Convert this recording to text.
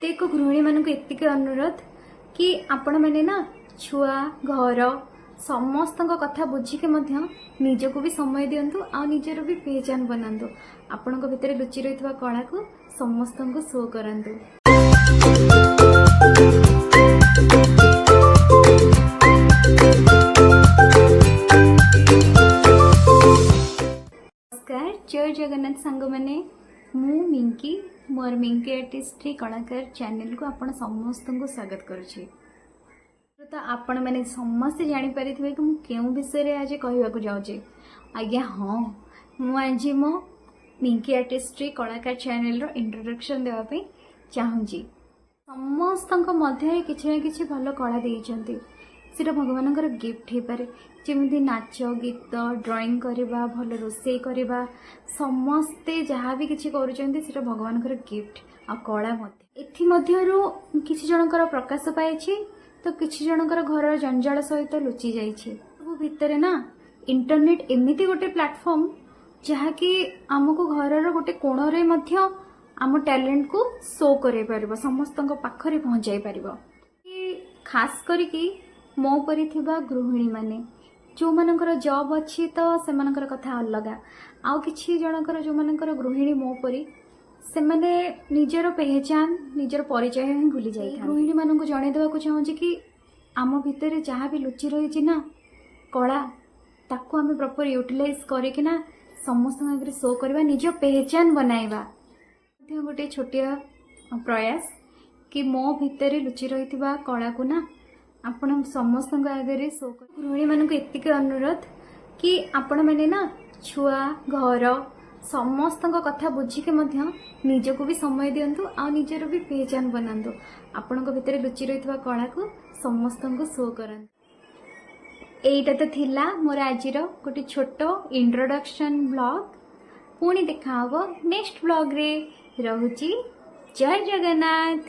ପ୍ରତ୍ୟେକ ଗୃହିଣୀମାନଙ୍କୁ ଏତିକି ଅନୁରୋଧ କି ଆପଣମାନେ ନା ଛୁଆ, ଘର ସମସ୍ତଙ୍କ କଥା ବୁଝିକି ମଧ୍ୟ ନିଜକୁ ବି ସମୟ ଦିଅନ୍ତୁ ଆଉ ନିଜର ବି ପେହଚାନ ବନାନ୍ତୁ। ଆପଣଙ୍କ ଭିତରେ ଲୁଚି ରହିଥିବା କଳାକୁ ସମସ୍ତଙ୍କୁ ଶୋ କରାନ୍ତୁ। ନମସ୍କାର, ଜୟ ଜଗନ୍ନାଥ ସାଙ୍ଗମାନେ। ମୁଁ ମିଙ୍କି, ମୋର ମିଙ୍କି ଆର୍ଟିଷ୍ଟ୍ରି କଳାକାର ଚ୍ୟାନେଲକୁ ଆପଣ ସମସ୍ତଙ୍କୁ ସ୍ୱାଗତ କରୁଛି। ତ ଆପଣମାନେ ସମସ୍ତେ ଜାଣିପାରିଥିବେ କି ମୁଁ କେଉଁ ବିଷୟରେ ଆଜି କହିବାକୁ ଯାଉଛି। ଆଜ୍ଞା ହଁ, ମୁଁ ଆଜି ମୋ ମିଙ୍କି ଆର୍ଟିଷ୍ଟ୍ରି କଳାକାର ଚ୍ୟାନେଲର ଇଣ୍ଟ୍ରୋଡକ୍ସନ୍ ଦେବା ପାଇଁ ଚାହୁଁଛି। ସମସ୍ତଙ୍କ ମଧ୍ୟରେ କିଛି ନା କିଛି ଭଲ କଳା ଦେଇଛନ୍ତି। ସେଇଟା ଭଗବାନଙ୍କର ଗିଫ୍ଟ ହେଇପାରେ, ଯେମିତି ନାଚ, ଗୀତ, ଡ୍ରଇଂ କରିବା, ଭଲ ରୋଷେଇ କରିବା। ସମସ୍ତେ ଯାହା ବି କିଛି କରୁଛନ୍ତି, ସେଇଟା ଭଗବାନଙ୍କର ଗିଫ୍ଟ ଆଉ କଳା ମଧ୍ୟ। ଏଥିମଧ୍ୟରୁ କିଛି ଜଣଙ୍କର ପ୍ରକାଶ ପାଇଛି ତ କିଛି ଜଣଙ୍କର ଘରର ଜଞ୍ଜାଳ ସହିତ ଲୁଚି ଯାଇଛି। ସବୁ ଭିତରେ ନା ଇଣ୍ଟରନେଟ୍ ଏମିତି ଗୋଟେ ପ୍ଲାଟଫର୍ମ, ଯାହାକି ଆମକୁ ଘରର ଗୋଟେ କୋଣରେ ମଧ୍ୟ ଆମ ଟ୍ୟାଲେଣ୍ଟକୁ ଶୋ କରାଇ ପାରିବ, ସମସ୍ତଙ୍କ ପାଖରେ ପହଞ୍ଚାଇ ପାରିବ। ଖାସ କରିକି ମୋ ପରି ଥିବା ଗୃହିଣୀମାନେ, ଯେଉଁମାନଙ୍କର ଜବ୍ ଅଛି ତ ସେମାନଙ୍କର କଥା ଅଲଗା, ଆଉ କିଛି ଜଣଙ୍କର ଯେଉଁମାନଙ୍କର ଗୃହିଣୀ ମୋ ପରି, ସେମାନେ ନିଜର ପେହଚାନ, ନିଜର ପରିଚୟ ହିଁ ଭୁଲି ଯାଇଥାନ୍ତି। ଗୃହିଣୀମାନଙ୍କୁ ଜଣାଇ ଦେବାକୁ ଚାହୁଁଛି କି ଆମ ଭିତରେ ଯାହା ବି ଲୁଚି ରହିଛି ନା କଳା, ତାକୁ ଆମେ ପ୍ରପର ୟୁଟିଲାଇଜ୍ କରିକିନା ସମସ୍ତଙ୍କ ଆଗରେ ଶୋ କରିବା, ନିଜ ପେହଚାନ ବନାଇବା। ମଧ୍ୟ ଗୋଟେ ଛୋଟିଆ ପ୍ରୟାସ କି ମୋ ଭିତରେ ଲୁଚି ରହିଥିବା କଳାକୁ ନା ଆପଣ ସମସ୍ତଙ୍କ ଆଗରେ ଶୋ। ଗୃହିଣୀମାନଙ୍କୁ ଏତିକି ଅନୁରୋଧ କି ଆପଣମାନେ ନା ଛୁଆ, ଘର ସମସ୍ତଙ୍କ କଥା ବୁଝିକି ମଧ୍ୟ ନିଜକୁ ବି ସମୟ ଦିଅନ୍ତୁ ଆଉ ନିଜର ବି ପେହଚାନ ବନାନ୍ତୁ। ଆପଣଙ୍କ ଭିତରେ ଲୁଚି ରହିଥିବା କଳାକୁ ସମସ୍ତଙ୍କୁ ଶୋ କରାନ୍ତୁ। ଏଇଟା ତ ଥିଲା ମୋର ଆଜିର ଗୋଟେ ଛୋଟ ଇଣ୍ଟ୍ରୋଡକ୍ସନ୍ ବ୍ଲଗ୍। ପୁଣି ଦେଖା ହବ ନେକ୍ସଟ ବ୍ଲଗ୍ରେ। ରହୁଛି, ଜୟ ଜଗନ୍ନାଥ।